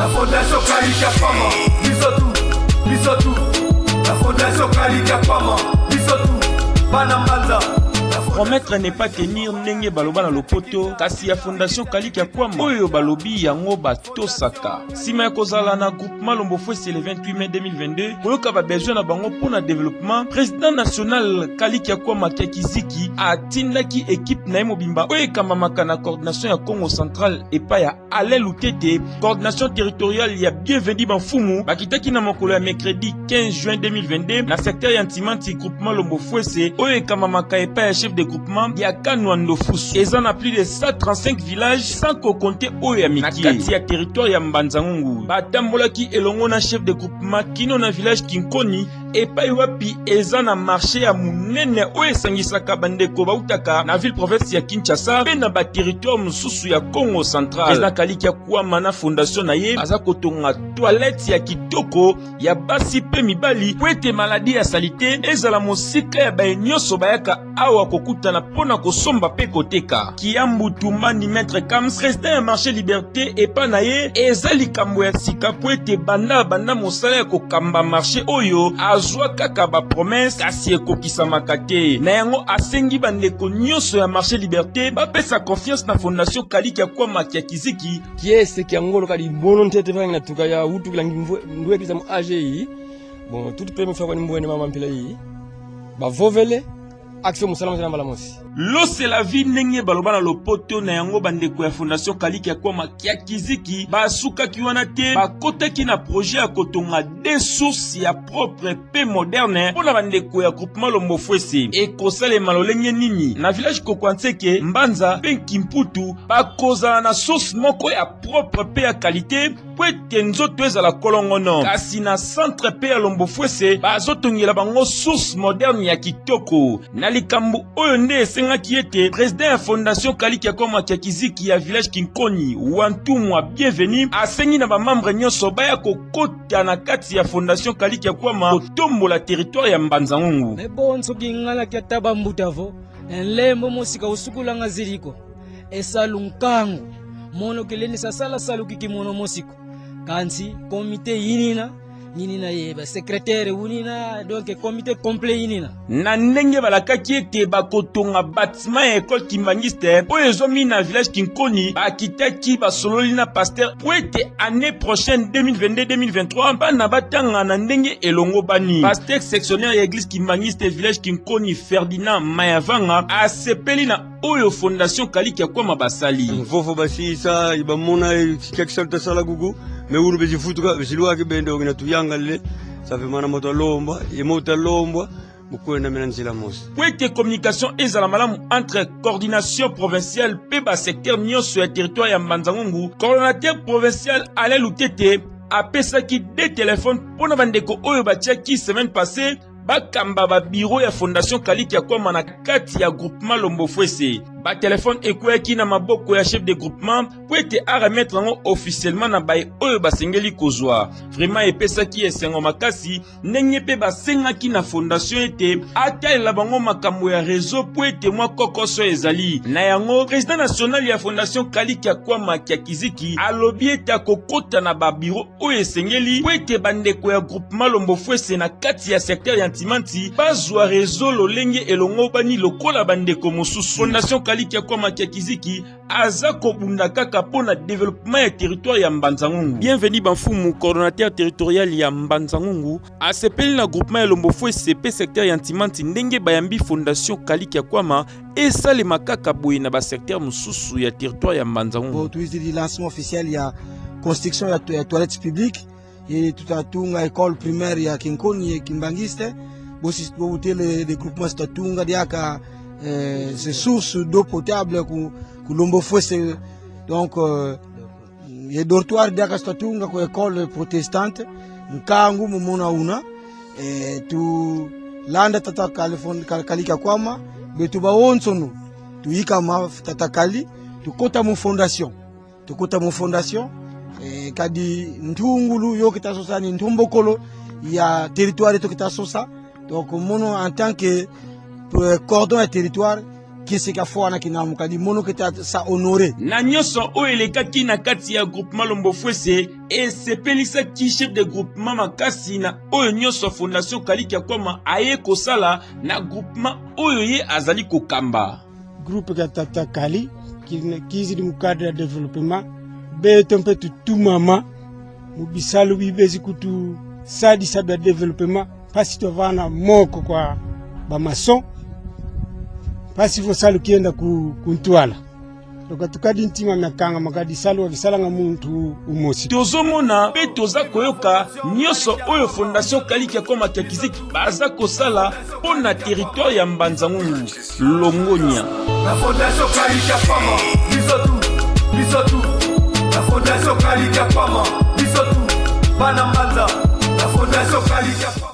La fondation Kalika Kwama, biso tu, biso tu. La fondation Kalika Kwama, biso tu. Bana Mbanza. Promettre n'est pas tenir, ndenge baloba na lopoto, kasi ya Fondation Kaliki Kwama oyo balobi yango batosaka. Nsima ya kozala na groupement Lombo-Fwese le 28 mai 2022, koyoka babesoin na bango mpo na développement, président national Kaliki Kwama Kiakiziki atindaki équipe na ye mobimba oyo ekambamaka na coordination ya Congo Central epai ya Alain Lutete, coordination territoriale ya Bienvenu Bamfumu. Bakitaki na mokolo ya mercredi 15 juin 2022 na secteur ya Ntimanti, groupement Lombo-Fwese, oyo ekambamaka epai ya chef de groupement ya Kanwando Fusu. Eza na plus de 135 villages, sans kocompter oyo ya mike, na kati ya territoire ya Mbanza-Ngungu. Batambolaki elongo na chef de groupement kino na village Kinkoni, epai wapi eza na marché ya monene oyo esangisaka bandeko bautaka na ville province ya Kinshasa mpe na baterritoire mosusu ya Congo Central. Président Kaliki Kwama na fondation na ye aza kotonga toilette ya kitoko ya basi mpe mibali, po ete maladie ya saleté ezala mosika ya baye nyonso bayaka awa kokutana mpo na kosomba mpe koteka. Kiambu Tumbani Maître Kams, président ya marché Liberté, epa na ye eza likambo ya sika, po ete banda banda mosala ya kokamba marché oyo, azwa kaka bapromesse kasi ekokisamaka te. Na yango asengi bandeko nyonso ya marché Liberté bapesa confiance na fondation Kaliki ya Kwama Kiakiziki. Kiese kya ngolo kadi bono ntete vangi na tuka ya utukila ndwekisa mu AGI. Bon, tout première fois kwani mbwene mama mpila yi bavovele action mosala mosala mbala mosi. L'eau, c'est la vie, ndenge baloba na lopoto. Na yango bandeko ya fondation Kaliki ya Kwama Kiakiziki basukaki wana te, bakotaki na projet ya kotonga deux sources ya propre mpe moderne mpo na bandeko ya groupement Lombo-Fwese. Ekosalema lolenge nini? Na village Kokwantseke, Mbanza mpe Nkimputu, bakozala na source moko ya propre mpe ya qualité po ete nzoto ezala kolongono, kasi na centre mpe ya Lombo-Fwese bazotongela bango source moderne ya kitoko. Na likambo oyo nde esengaki ete président ya fondation Kaliki Akoma Kiakiziki ya village Kinkoni, Wantumwa Bienvenu, asengi na bamembre nyonso baya kokota na kati ya fondation Kaliki Akwama kotombola territoire ya Mbanza-Ngungu. Me bonso kingalaki ata bambutavo nlembo mosika usukulanga ziliko esalu nkangu mono keleni sasala saluki kimono mosiko kansi komite yinina yinina ye secrétaire wunina, donc comité complet yinina. Na ndenge balakaki ete bakotonga bâtiment ya école kimbangiste oyo ezwami na village Kinkoni, bakitaki, basololi na pasteur po ete année prochaine 2022-2023 bana batanga na ndenge elongo bani. Pasteur sectionnaire ya église kimbangiste village Kinkoni, Ferdinand Mayavanga, asepeli na oyo fondation Kaliki ya Kwama basali. Mvovo basisa ibamona kyakisala tasala gugu me uru bezifutuka bezilwake bende okina tuyanga le safe mana moto alomba ye moto alombwa mukwenda mena nzela mosi. Po ete communication ezala malamu entre coordination provinciale mpe basecteur nyonso ya territoire ya Mbanza-Ngungu, coordonnateur provincial Alain Lutete apesaki de telefone mpo na bandeko oyo batiaki semaine passée bakamba babiro ya fondation Kaliki ya Kwama na kati ya groupement Lombo-Fwese. Batelefone ekweyaki na maboko ya chef de groupement po ete aremettre yango officiellement na baye oyo basengeli kozwa. Vraiment epesaki esengo makasi ndenge mpe basengaki na fondation ete atalela bango makambo ya réseau po ete mwa kokoso ezali. Na yango président national ya fondation Kaliki ya Kwama Kiakiziki alobi ete akokota na babiro oyo esengeli po ete bandeko ya groupement Lombo-Fwese na kati ya secteur ya Ntimanti bazwa réseau lolenge elongo bani lokola bandeko mosusu. Fondation Kaliki ya Kwama Kiakiziki aza kobunda kaka mpo na développement ya territoire ya Mbanza-Ngungu. Bienvenu Bamfumu, coordonnateur territorial ya Mbanza-Ngungu, asepeli na groupement ya Lombo-Fwese mpe secteur ya Ntimanti ndenge bayambi fondation Kaliki ya Kwama. Esalema kaka boye na basecteur mosusu ya territoire ya Mbanza-Ngungu. Tuizili lancement officiel ya construction ya toilette publique e tutatunga école primaire ya Kinkoni ya kimbangiste bosi bobutele de groupement tutatunga diaka ces sources d'eau potable ku Lombo Fwese, donc ye dortoir diaka tutatunga ku école protestante Nkangu mumona una tu landa tata Kalika Kwama betu baonsonu tuyikama tata Kali tukota mu fondation, tukota mu fondation kadi ntungulu yo kita sosa ni ntumbokolo ya territoire to kita sosa. Donc mono en tant que cordon ya territoire kisika fo wana kinamu kadi mono kita sa honoré. Na nyonso oyo elekaki na kati ya groupement Lombo-Fwese. Esepelisaki chef de groupement makasi na oyo nyonso Fondation Kaliki Akwama aye kosala na groupement oyo ye azali kokamba. Groupe ka tata Kali kizili mu cadre ya developement beto mpe tutumama mu bisalu bibezi kutu sadisa bya developement pasi twavana moko kwa bamason pasi vosalu kienda ku, kuntwala loka tukadi ntima myakanga makadi salu wakisalanga muntu umosi. Tozomona mpe toza koyoka nyonso oyo Fondation Kaliki Akoma Kiakiziki baza kosala mpo na territoire ya Mbanza-Ngungu. Longonya. La Fondation Kaliki Akoma, biso tu, biso tu. La Fondation Kaliki Akoma, biso tu, bana Mbanza. La Fondation Kaliki Akoma.